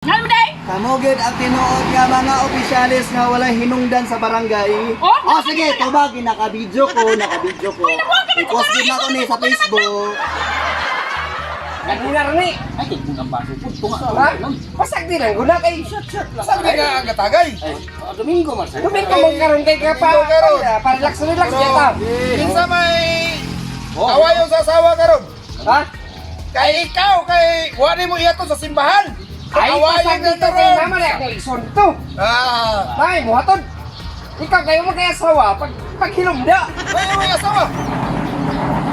Ngano day? Kamo gyud ang tinuod nga mga opisyalis nga walay hinungdan sa barangay. Oh, Oh, sige, tubag naka-video ko, naka-video ko. I-post din ako ni sa Facebook. Naguna rin eh. Ay, kay kung ang baso po. Tunga. Ha? Pasag din ang guna kay. Saan ka nga ang katagay? Ay, oh, Domingo man. sir. Domingo mo karon kay ka pa. Domingo karon. Pa relax relax Pero, ya ta. Kinsa may awayon sa asawa karon? Ha? Kay ikaw, kay wari mo iyato sa simbahan. Ay, Awayon pasag na dito kay karon. mama na ako isunto. Ah, Ay, muhaton. Ikaw kayo mo kay asawa pag paghilom da. may may asawa.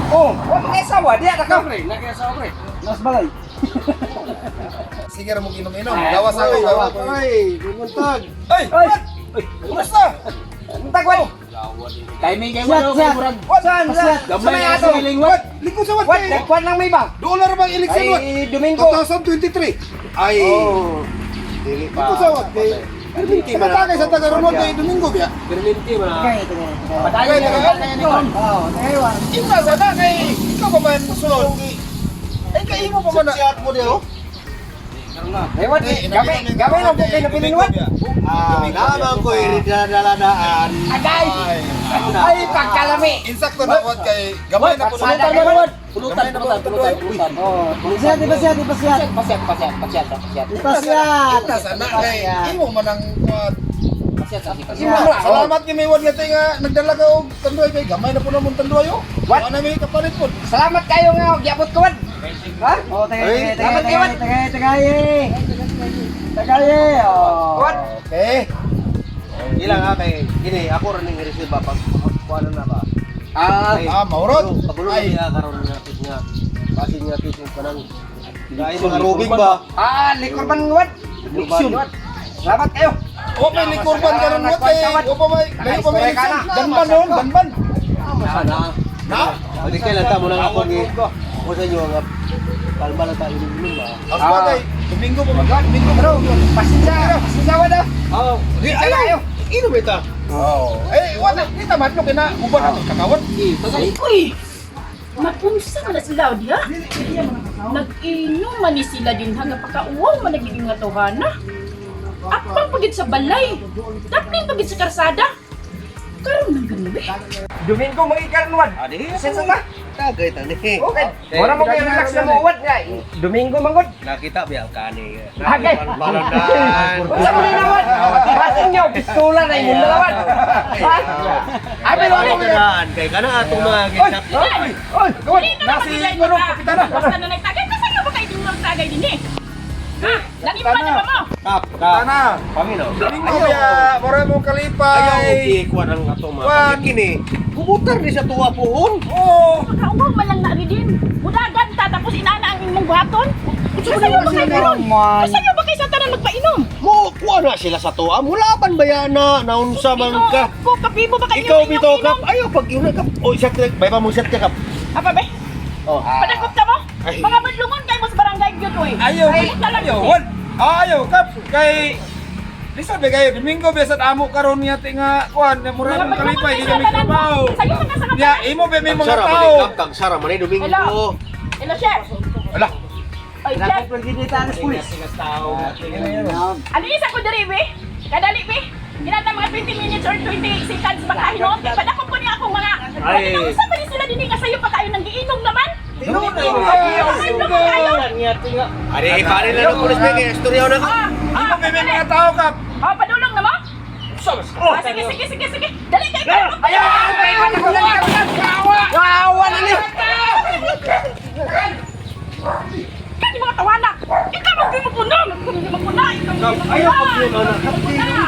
Oh, wa mo kay asawa diya ta ka. Pre, nakaya sa pre. Mas balay. Sige ra mo inom-inom. Gawas ako, gawas. Ay, buntag. Ay, what? Kumusta? Tagwan. Kay may kay wala kay murag. Saan? Saan? Sa Gamay may na ato. sa siling wat. What? Likod sa what? What? Nagkwan lang may ba? Doon na bang election what? Ay, Domingo. 2023. Ay, Oh. Dili pa. likod sa what? Kay Perminti man. Sa tagay sa taga ron kay Domingo biya. Perminti man. Okay, tagay, tagay. Padayon na Tagay, ni kon. Oh, tagay wa. Ika sana kay ikaw pa man musulod. Ay kay imo pa man na. Siat mo diyo. Ay, what? Gamay, gamay lang po kayo napilinuan. Ah, naman ko iridadaladaan. Agay! Ay, pagkalami! Insakto na what kay gamay na po. Pasada Pulutan man wat. Pulutan, pulutan, pulutan, pulutan. Oh, pasiat, ipasiat, ipasiat. Pasiat, pasiat, pasiat, pasiat. Ipasiat. Ika sana kay imo man ang what. Pasiat, pasiat. Imo na. Salamat ni may wad nga nga nagdala ka og tanduay kay gamay na po namon tanduay oh. What? Wa na may kapalit po. Salamat kayo nga, giabot ko wad. Ha? Oh, tagay, tagay, Dapat tagay, iwan. tagay, tagay. Tagay. Oh. What? Okay. Ilang ha kay gini ako ra ning receive ba pag kuano na ba. Ah, Ah, maurot. Kabulo Ay. niya karon nga pit nga. Basin nga pit yung kanang dahil mga rubing ba. ah, likor man wad. Leksyon. Salamat kayo. O may likurban karon what kay o pa may layo pa may election. Danban noon, danban. Sana. Na? Pwede kailan ta mo nang ako ni ako sa inyo nga kalma lang tayo inom ba. As pa kay Domingo pa man. Domingo Bro, pasensya, pasensya wad ah. Oh, Di Pasensya kayo. ayaw. Inom ita. Oh. Eh, wala di ta madlok na uban ato kakawat. Uy! Mapunsa man na sila diha. Nag-inom man ni sila din ha nga pakauwaw man nagiging nga tohana. Apang pagid sa balay. Daplin pagid sa karsada. Karon nang gabi. Domingo magikaron wad. Adi. Pasensya na. Tagay ta ni. Okay. Mura mo kayo relax na mo wad nga. Domingo mangod. Nakita biya kani. Agay. Balandan. Unsa mo ni wad? Basin nyo, pistola na imong dalawan. Ha? Ay, pero ano? Kay kana atong mga gisak. Oy, oy, gawad. Dili na Nasi naman kuno, kapitana. Basta na nagtagay kasi ba kay dinong tagay din eh. Ha? Nanimpa na ba mo? Kap, kap. Ana. Pamino. Domingo biya, mura mong Ayaw kalipay. ikuan ang atong mga Wan. kini. Kubutar ni sa tuwa puhon. Oo. Pakauwaw man lang na rin din. Mudagan ta tapos inana ang imong buhaton. Kasi ba kay karon? Kasi ba kay sa tanan magpainom? Mo kuha na sila sa tuwa. Mulaban ba yan na naunsa man ka? Ko kapibo ba kayo Ikaw bitaw kap. Ayaw pag yun kap. O isa ka bay pa mo set ka kap. Apa be? Oh. Padakop ka mo? Ay. Mga badlungon kay mo sa barangay gyud oy. Ayaw, Ay, talaga. ayaw, wal. Ayaw kap kay Lisod ba kayo Domingo biya sa amo karon niya tinga kuan na mura Mga mong badlungon kalipay kay di sa kami tanan mo. trabaho. Sayo man ka sa Ya, katanan. imo ba may mga Tagsara man tao. ni kap, tagsara man ni Domingo. Hello. Hello, chef. Ala, Oy, chef. Pulis. Ano yung sa ko diri be? Kadali be. Ginata mga 20 minutes or 20 seconds makahinom. Kay padakop ko niya akong mga. Ay. Ay. Unsa pa ni sila dinhi nga sayo pa kayo nang giinom naman? Tinuod na Badlungon kayo. Ari ipare lang ang pulis kay istorya na ka. Ah, imo ah, ba may mga tao kap. Ah, padulong na mo? Ah, sige, sige, sige, sige. Dali kay padakop. Ayaw, ay, ay, Kawa na ni. Kani mga tawanak. Ikaw ang gimupuna, gimupuna, ikaw ang gimupuna. Ayaw pag yun ana. Kap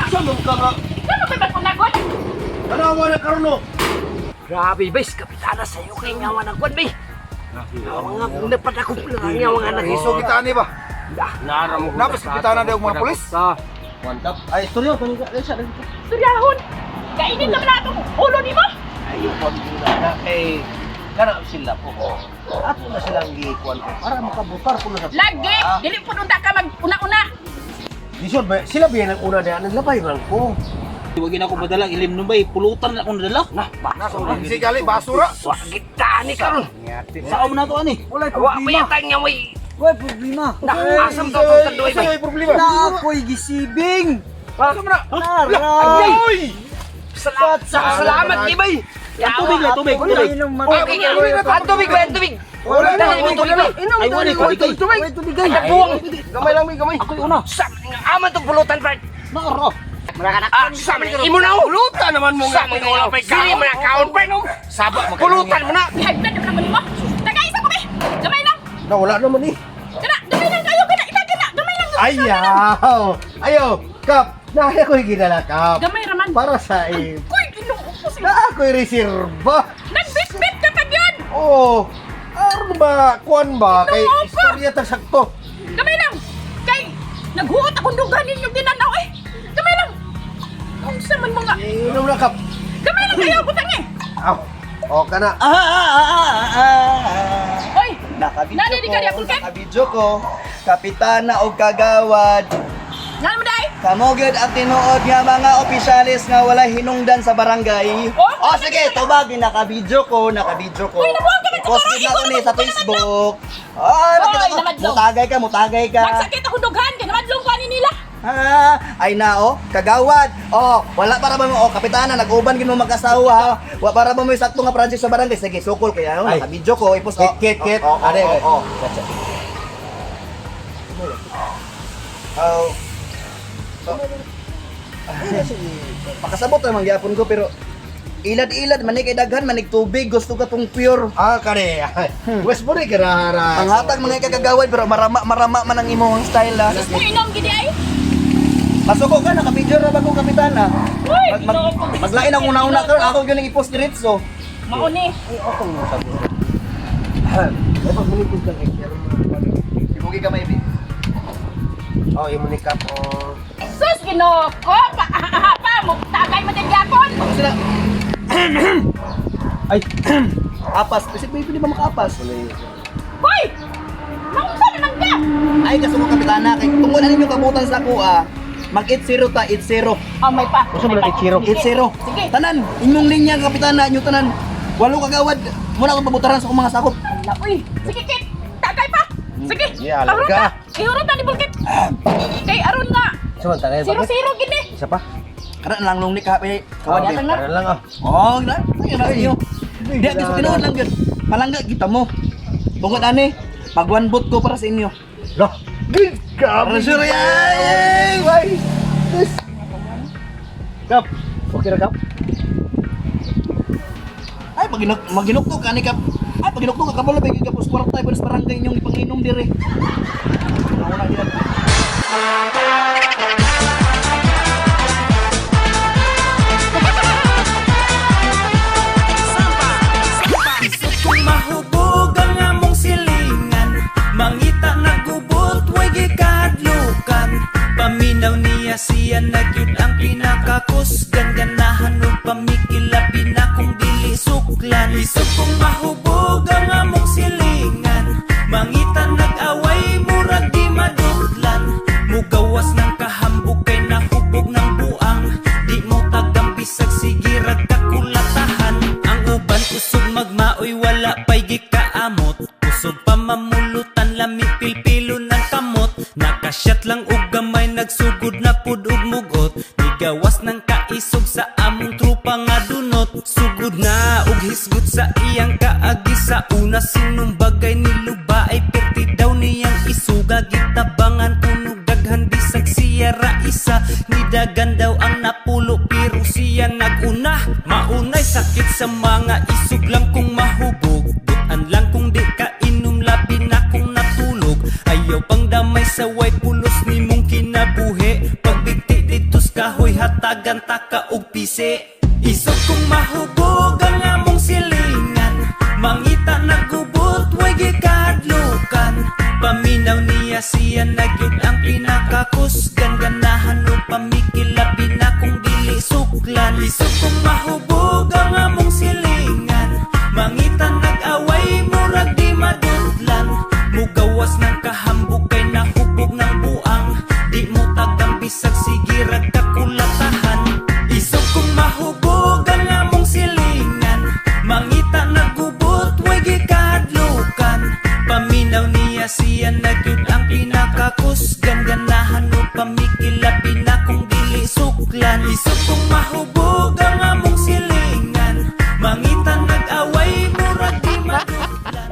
sa man ka nga. Ikaw ang gimupuna, God. Tanawa na karon no. Grabe, bes, kapitana sa'yo kay ngawa ng kwan, bay. Ngawa nga, kung napadakop lang ang ngawa nga nag Iso kita ani ba? Nara mo. Napos kapitana daw mga pulis. One tap. Ay istorya kani ka. Ay, sa Suryahon. Kainin naman na itong ulo ni mo. Ayaw pag yun ana kay kana sila po. Ato na silang gikuan ko para makabutar ko na sa Lagi, dili po unta ka mag una-una. Lisod ba? Sila ba yan ang una na naglabay man ko. Huwag na ako madala ilim no bay, pulutan na akong nadala. Nah, Si gali basura. Wagit ta ni karon. Sao man na to ani? Wa pa yata nga may Way problema. Na, asam daw tong tanduay bay. Ay, problema. Na ako'y gisibing. Asa man na? Nara. Oy! Salamat, salamat di bay. Tubig lang, tubig, tubig. Ang tubig bay, ang tubig. Wala na, Dali mo tubig bay. Ay, wala, wala, Tubig. Way tubig ay. Nagbuwang. Gamay lang, may gamay. Ako'y una. Sa aman tong pulutan, Bert. Naara. Ah, sa man imo na oh. Pulutan naman mo Sa man imo Dili mo na kaon, Bert. Saba mo. Pulutan mo na. High blood naman mo. Tagaisa ko be. Gamay lang. Na wala naman eh. Kana, gamay lang kayo kana itagin na. Gamay lang. Ayaw! Ayaw! Kap! Naya ko'y gidala, Kap. Gamay raman. Para sa im. Kuy, Ginoo ko sa'yo. Na ako'y reserva. Nagbitbit ka pa yun. Oo. Aron ba? Kuan ba? Kay Ginoo ko. istorya ta sakto. Gamay lang. Kay naghuot akong dugan ninyong ginanaw eh. Gamay lang. Unsa man mga Inom na, Kap. gamay lang kayo butang eh. Aw. O ka na. Ah, ah, ah, ah, ah. Hoy, Nakabidyo Nani di ka ko, diya, Kulkit? nakabidyo ko. Kapitana og kagawad. ngano mo dai? Kamo gyud ang tinuod nga mga opisyalis nga wala hinungdan sa barangay. Oh, Oh, sige, tubag nakabidyo ko, nakabidyo ko. Uy, nabuang ka man sa I-post toro, gid na ko ikaw ni naman sa ko naman Facebook. Ah, Oy, nakita ko. namadlong. Mutagay ka, mutagay ka. Magsakit akong dughan kay namadlong ko ani nila. Ah, ay na oh, kagawad. Oh, wala para ba mo oh, kapitana nag-uban gid mo mag-asawa ha. Wa para ba mo sakto nga Francis sa barangay. Sige, sukol kaya oh, Ay. nakabidyo ko, i-post. Kit, kit, kit. Oh, oh, Are, oh, oh. Oh. Oh. Pakasabot naman gyapon ko pero ilad-ilad manig kay daghan manig tubig gusto ka tong pure. Ah, kare. West mo rin karahara. Ang hatag mga kagagawad pero marama marama man ang imong style ah. Sus mo inom gidi ay. Masuko ka nakabidyo ra ba ko kapitana? Uy, Mag, mag, Ginoo ko. maglain ang una-una karon ako gyud ang i-post diretso. Mao ni. Ay, pagmulikod lang eh. Pero mga kuwan. Sibugi ka maybe. Oh, imo ni Kap. Oh. Sus Ginoo ko pa pa mo tagay mo din gyapon. Sila Ay. apas, kasi baby di ba makaapas? Hoy! Naunsa naman ka? Ay kasuko kapitana kay tungod ani ninyo kabutan sa ako ah. Mag 8-0 ta 8-0. Oh, may pa. Unsa man May ang pa. 8-0? Sige. 8-0. Sige. Tanan, inyong linya kapitana, inyo tanan. Walo kagawad. Muna akong pabutaran sa akong mga sakop. Ala, uy. Sige, Kit. Tagay pa. Sige. Yeah, Aron alaga. na. Ihurot na ni Bulkit. Kay aron nga. Samantala, Zero zero gini. Isa pa. Kana na lang lungni ka kawad. Yata na. Para lang ah. Oh, na. Ay, na inyo. Di gusto tinuod lang gyud. Palangga kita mo. Tungod ani, mag one boot ko para sa inyo. Lah. Good Para sure yan. Why? This. Kap. Okay ra Kap. Ay, paginok maginuktok ani ka. Ay, paginuktok ka kabalo bigay ka pos kwarta para sa barangay inyong ipanginom dire. Una gyud. Kung mahubog ang among silingan, mangita nagubot, way gikahadlukan. Paminaw niya siya na gyud ang pinakakusgan. Ganahan og pamikilabi na kung dili suklan. Isog kung mahubog ang among silingan, mangita nag-away, murag di madudlan. Mugawas ng kahambog kay nahubog ng buang. Di mo tagampisag sige rag kakulatahan. Ang uban kusog magmaoy wala pa'y gikaamot. Kusog pa mamulutan lami pilpilo ng kamot. Nakasyat lang og gamay nagsugod na pud og mugot. Nigawas ng kaisog sa among trupa nga dunot. Sugod na og hisgot sa iyang kaagi sa una sinumbagay niluba ay perti daw niyang isuga. Gitabangan kuno daghan bisag siya ra isa. Nidagan daw ang napulo pero siya naguna. Maunay sakit sa mga isog lang kung mahubog. Butan lang kung di ka inom labi na kung natulog. Ayaw pang damay sa way pulos nimong kinabuhi. Pagbigti dito sa kahoy hatagan ta ka og pisi. Isog kung mahubog ang among silingan, mangita nagubot way gikahadlukan. Paminaw niya siya na gyud ang pinakakusgan. Ganahan og pamikilabi na kung dili suklan. Isog kung mahubog ang among silingan, mangita nag-away murag di madudlan. Mugawas ng kahambog kay nahubog ng buang. Di mo tagambisag sige rag kakulatahan. Isog kung mahubog ang among silingan, mangita nagubot way gikahadlukan. Paminaw niya siya na kusgan. Ganahan mo pamikilabi na kung dili suklan. Isip kong mahubog ang among silingan. Mangita nag-away, murag di maduglan.